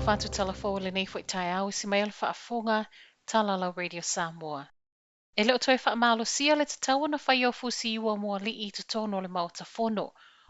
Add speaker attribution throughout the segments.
Speaker 1: Alofa atu tala fou i lenei foi taeao i si mai o le faafofoga Talalau Radio Samoa. E le o toe faamalosia le tatau ona faia o fusiua mo alii i totonu o le Maota Fono.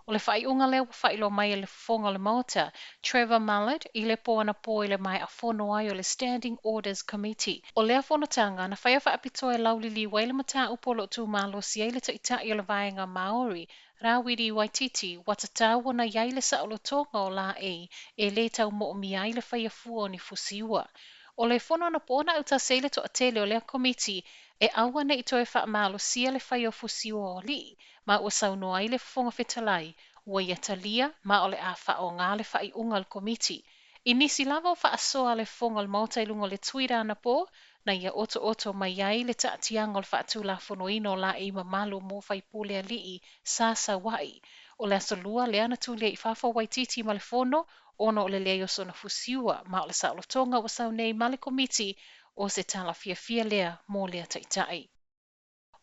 Speaker 1: O le faaiuga lea ua faailoa mai e le Fofoga o le Maota, Trevor Mallard, i le po anapo i le maea fono ai o le Standing Orders Committee. O lea fonotaga na faia faapitoa e lauliliu ai le mataupu o lo o tumalosi ai le Taitai o le Vaega Māori, Rawiri Waititi, ua tatau ona i ai le saolotoga o laei e le tau moomia ai le faia fua o ni fusiua. O le fono anapo na autasi ai le toatele o lea komiti e aua ne i toe faamalosia le faia o fusiua o alii, ma ua saunoa ai le Fofoga Fetalai, ua ia talia ma o le a faaaoga le faaiuga a le komiti. I nisi lava o faasoa a le Fofoga o le Maota i luga o le Twitter anapo, na ia otooto mai ai le taatiaga o le faatulafonoina o laei mamalu mo faipule alii sa sau ai. O le aso Lua lea na tulia i fafo o Waititi ma le fono ona o le leai o sona fusiua, ma o le saolotoga ua sau nei ma le komiti o se tala fiafia lea mo lea taitai.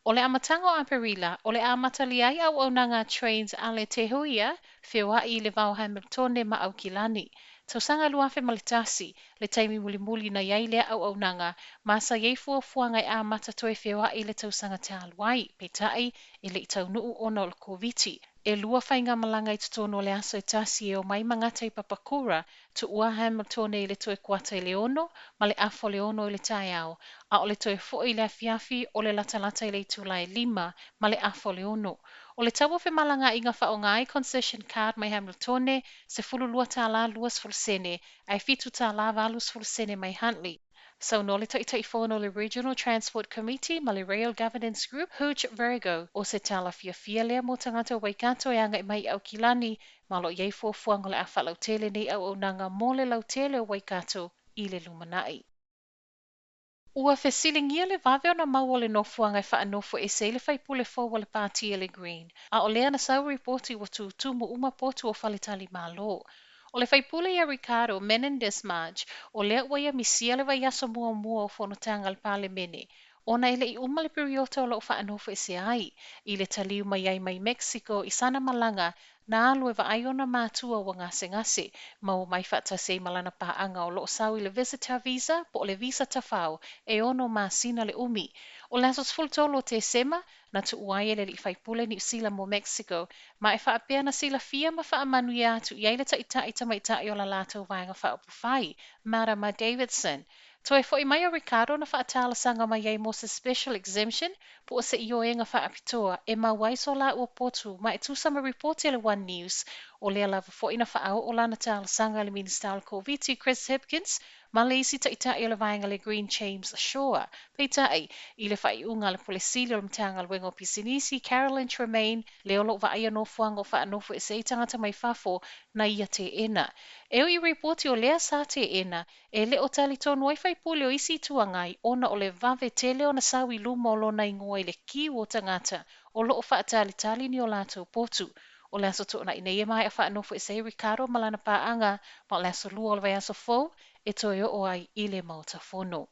Speaker 1: O le amataga o Aperila, o le a amatalia ai auaunaga Trains a le Te Huia, feoai i le va o Hamiltone ma Aukilani. Tausaga 2001, le taimi mulimuli na i ai lea auaunaga, ma sa i ai fuafuaga e amata toe feoai i le tausaga talu ai, peitai e le i taunuu ona o le Koviti. E lua faigamalaga i totonu o le aso e tasi e omai ma gata i Papakura, tuua Hamiltone i le toe kuata i le 6 ma le afa o le 6 i le taeao, a o le toe foi i le afiafi o le latalata i le itula e 5 ma le afa o le 6. O le tau o femalagaaiga faaaoga ai concession card mai Hamiltone, $12.20, ae $7.80 mai Huntly. Saunoa le Taitaifono o le Regional Transport Committee ma le Rail Governance Group, Hooch Virgo, o se tala fiafia lea mo tagata o Waikato e agai mai i Aukilani, ma o lo o i ai fuafuaga o le a faalautele nei auaunaga mo le lautele o Waikato i le lumanai. Ua fesiligia le vave ona maua o le nofoaga e faanofo ese ai le faipule fou a le Pāti a le Green, a o lea na sau ripoti ua tutumu uma potu o faletalimalo. O le faipule ia Ricardo Menendez March, o lea ua ia misia le vaiaso muamua o fonotaga a le Palemene, ona e le i uma le piriota o lo o faanofo ese ai, i le taliu mai ai mai Mexico i sana malaga na alu e vaai ona matua ua gasegase, ma ua omai faatasi ai ma lana paaga o lo o sau i le visitor visa po o le visa tafao e 6 masina le umi. O le aso 13 o Tesema, na tuua ai e le alii faipule Niu Sila mo Mexico, ma e faapea na silafia ma faamanuia atu i ai le taitai tamaitai o la latou Vaega Faaupufai, Marama Davidson. Toe foi mai o Ricardo na faatalosaga mai ai mo se special exemption po o se ioega faapitoa e maua ai so laua potu, ma e tusa ma ripoti a le One News, o lea lava foi na faaoo lana talosaga i le Minisita o le Koviti Chris Hipkins ma le isi taitai o le vaega le Green James Shaw. Peitai, i le faaiuga a le Pule Sili o le Matagaluega o Pisinisi, Carolyn Tremain, lea o lo o vaaia nofoaga o faanofo ese ai tagata mai fafo, na ia teena. E ui i ripoti o lea sa teena, e le o talitonu ai faipule o isi itu agai ona o le vave tele ona sau i luma o lona igoa i le kiu o tagata o lo o faatalitali ni o latou potu. O le aso Toonai nei e maea faanofo ese ai Ricardo ma lana paaga, ma o le aso Lua o le vaiaso fou e toe oo ai i le Maota Fono.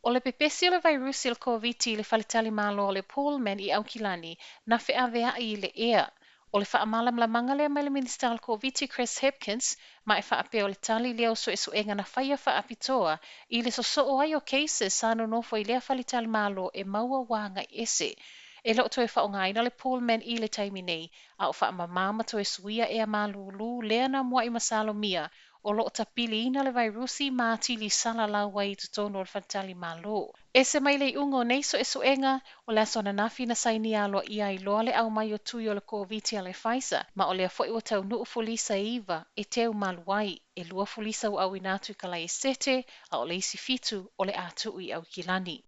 Speaker 1: O le pepesi o le vairusi o le Koviti i le faletalimalo o le Pullman i Aukilani, na feaveai i le ea. O le faamalamalamaga lea mai le Minisita o le Koviti Chris Hipkins, ma e faapea o le tali lea o suesuega na faia faapitoa i le sosoo ai o cases sa nonofo i lea faletalimalo e maua ua agai ese. E le o toe faaaogaina le Pullman i le taimi nei, a o faamama ma toe suia ea malūlū lea na muai masalomia o lo o tapiliina le vairusi ma atili salalau ai i totonu o le faletalimalo. Ese mai le iuga o nei suesuega, o le aso ananafi na sainia aloaia ai loa le aumai o tui o le Koviti a le Pfizer, ma o lea foi ua taunuu fulisa e 9 e teu malu ai, e 2 fulisa ua auina atu i Kalaesete, a o le isi 7 o le a tuu i Aukilani.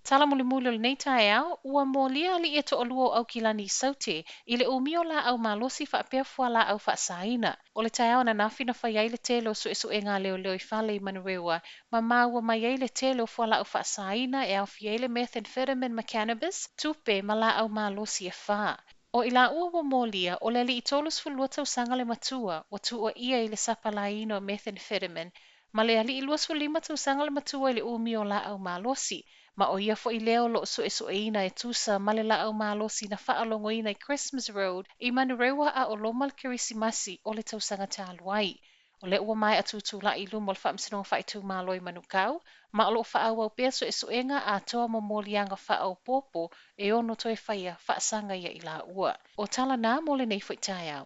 Speaker 1: Tala mulimuli o lenei taeao, ua molia alii e toalua o Aukilani i Saute i le umi o laau malosi faapea fualaau faasaina. O le taeao ananafi na fai ai le tele o suesuega a leoleo i fale i Manurewa, ma maua mai ai le tele o fualaau faasaina e aofia ai le methamphetamine ma cannabis, tupe ma laau malosi e 4. O i laua ua molia, o le alii 32 tausaga le matua, ua tuuaia i le sapalāina o methamphetamine, ma le alii 25 tausaga le matua i le umi o laau malosi, ma o ia foi lea o lo o suesueina e tusa ma le laau malosi na faalogoina i Christmas Road i Manurewa a o loma le Kerisimasi o le tausaga talu ai. O lea ua maea tutulai i luma o le Faamasinoga Faaitumalo i Manukau, ma o lo o faaauau pea suesuega atoa mo moliaga faaopoopo e ono toe faia faasaga ia i laua. O tala na mo lenei foi taeao.